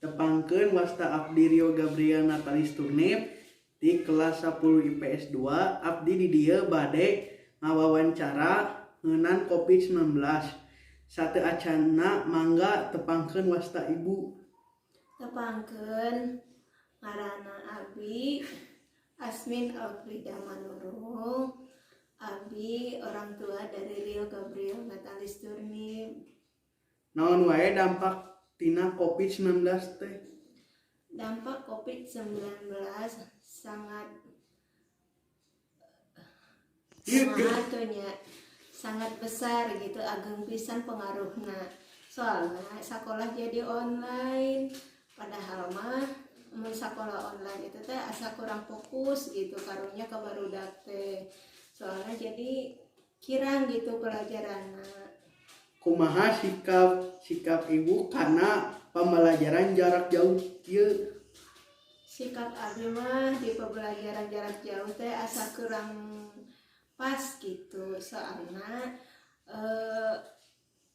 Tepangkeun, wasta abdi Rio Gabriel Natalis Turnip di kelas 10 IPS 2. Abdi di dieu bade ngawawancara ngeunaan COVID-19. Sateuacanna, mangga tepangkeun wasta Ibu. Tepangkeun, ngaranna Abi Asmin Alfrida Manurung. Abi orang tua dari Rio Gabriel Natalis Turnip. Naon wae dampak tina COVID-19 teh? Dampak COVID-19 sangat kumaha tuh nya, sangat besar gitu, ageng pisan pengaruhna, soalnya sekolah jadi online. Padahal mah mun sekolah online itu teh asa kurang fokus gitu karunya ke barudak teh, soalnya jadi kirang gitu pelajaranna. Kumaha sikap sikap Ibu karena pembelajaran jarak jauh ieu? Sikap abi mah di pembelajaran jarak jauh teh asa kurang pas gitu, soalnya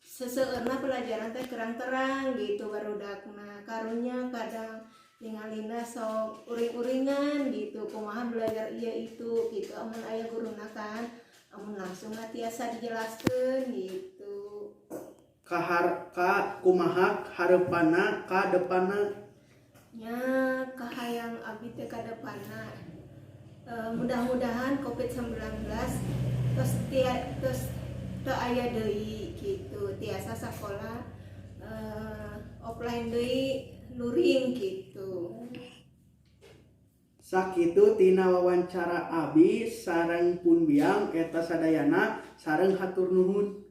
seseueurna pelajaran teh kurang terang gitu barudakna. Karunya kadang ningalina sok uring-uringan gitu, kumaha belajar iya itu gitu. Amun aya guruna kan, amun langsung mah tiasa dijelaskeun gitu. Kahar ka kumaha hareupana ka depanna? Nya, kahayang abi teh ka depanna mudah-mudahan COVID-19 terus tia, terus teu aya deui gitu, tiasa sekolah offline deui, luring gitu. Sakitu tina wawancara abi sareng pun biang eta sadayana, sareng hatur nuhun.